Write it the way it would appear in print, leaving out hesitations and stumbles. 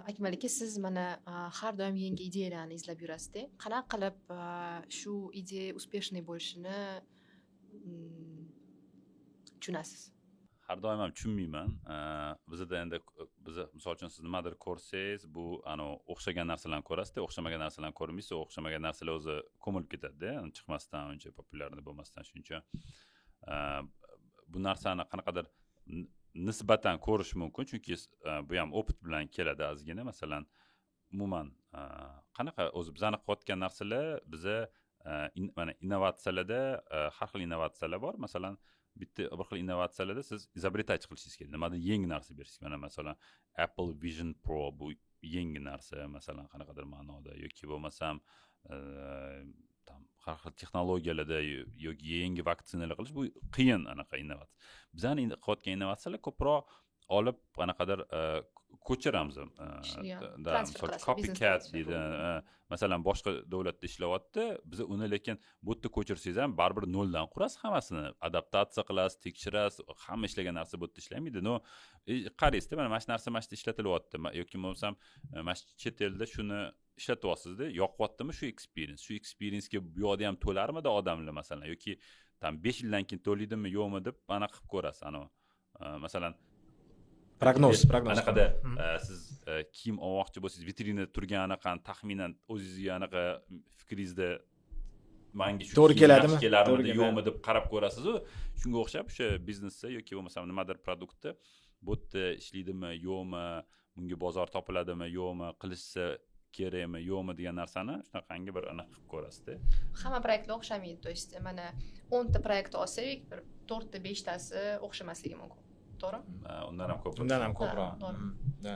Akmal aka, siz mana har doim yangi ideyalarni izlab yurasizda. Qanaqa qilib shu ideya успешный bo'lishini tushunasiz? Har doim ham tushunmayman. Bizada endi, biza, misol uchun, siz nimadir ko'rsangiz, bu anavi o'xshagan narsalarni ko'rasizda, o'xshamagan narsalarni ko'rmaysiz. O'xshamagan narsalar o'zi ko'milib ketadida, chiqmasdan, uncha популярный bo'lmasdan. Shuning uchun bu narsani qanaqadir nisbatan ko'rish mumkin, chunki bu ham опыт bilan keladi ozgina. Masalan, umuman qanaqa o'zi bizani qilayotgan narsalar, biza mana innovatsiyalarda har xil innovatsiyalar bor. Masalan, bitta bir xil innovatsiyalarda siz изобретать qilishingiz kerak, nimadir yangi narsa berishingiz. Mana, masalan, Apple Vision Pro, bu yangi narsa, masalan, qanaqadir ma'noda, yoki bo'lmasam там har xil texnologiyalarda yoki yangi vaksinalar qilish, bu qiyin anaqa innovatsiya. Bizani qilayotgan innovatsiyalar ko'proq olib qanaqadir ko'chiramiz. Да, misol, copycat deydi. Masalan, boshqa davlatda ishlayapti, biza uni lekin bu yerda ko'chirsangiz ham, baribir noldan qurasiz hammasini, adaptatsiya qilasiz, tekshirasiz. Hamma ishlagan narsa bu yerda ishlamaydi. Но qaraysizda, mana shu narsa mana shu yerda ishlatilyapti yoki bo'lmasam mana shu chet elda shuni ishlatyapsizda, yoqyaptimi shu experience, shu experiencega bu yoqda ham to'larmidi odamlar, masalan, yoki там 5 yildan keyin to'laydimi, yo'qmi deb anaqa qilib ko'rasiz. Anavi, masalan, Prognoz, prognoz. Anaqada siz kiyim olmoqchi bo'lsangiz, vitrinada turgan anaqani taxminan o'zingizga anaqa fikringizda manga shu to'g'ri keladimi, keladimi, yo'qmi deb qarab ko'rasizu. Shunga o'xshab o'sha biznesda yoki bo'lmasam nimadir produktni bu yerda ishlaydimi, yo'qmi, bunga bozor topiladimi, yo'qmi, qilishsa kerakmi, yo'qmi degan narsani shunaqangi bir anaqa qilib ko'rasizda. Hamma proyektlar o'xshamaydi, то есть mana 10 ta proyekt olsak, bir to'rtta, beshtasi o'xshamasligi mumkin, to'g'rimi? Undan ham ko'p. Undan ham ko'proq. To'g'ri. Да.